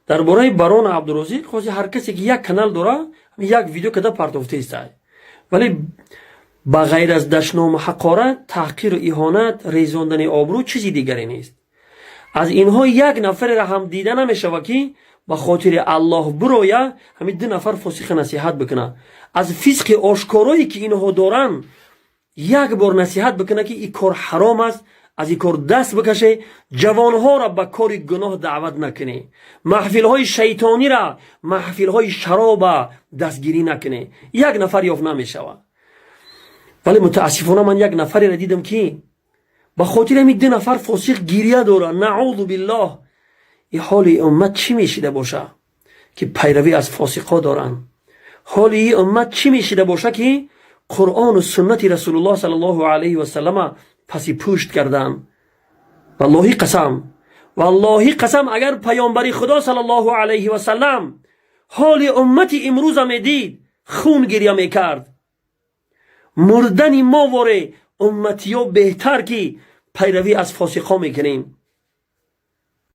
Дар бораи барон Абдурозиқ хоси ҳар касе ки як канал дора, як видео када партофтаистай, вале ба ғайр аз дашному ҳақорат, таҳқиру иҳонат, резондани обрӯ чизи дигаре нест. Аз инҳо як нафареро ҳам дида намешавад, ки ба хотири Аллоҳ бироя, ҳамин ду нафар фосиқа насиҳат бикуна, аз фисқи ошкорое ки инҳо доранд як бор насиҳат бикуна, ки ин кор ҳаром аст, аз ин кор даст бикаше, ҷавонҳоро ба кори гуноҳ даъват накунӣ, маҳфилҳои шайтонира, маҳфилҳои шароба дастгирӣ накунӣ. Як нафар ёфт намешавад. Вале мутаассифона ман як нафареро дидам, ки ба хотири ҳамин ду нафар фосиқ гирья дорад. Наъузу биллоҳ. И ҳоли уммат чӣ мешида боша, ки пайравӣ аз фосиқҳо доранд? Ҳоли и уммат чӣ мешида боша, ки Қуръону суннати Расулуллоҳ саллаллоҳу алайҳи васаллама паси пушт карданд? Валлоҳи қасам, валлоҳи қасам, агар паёмбари Худо саллаллоҳу алайҳи васаллам ҳоли уммати имрӯза медид, хун гирья мекард. Мурдани мо воре умматиё беҳтар, ки пайравӣ аз фосиқҳо мекунем.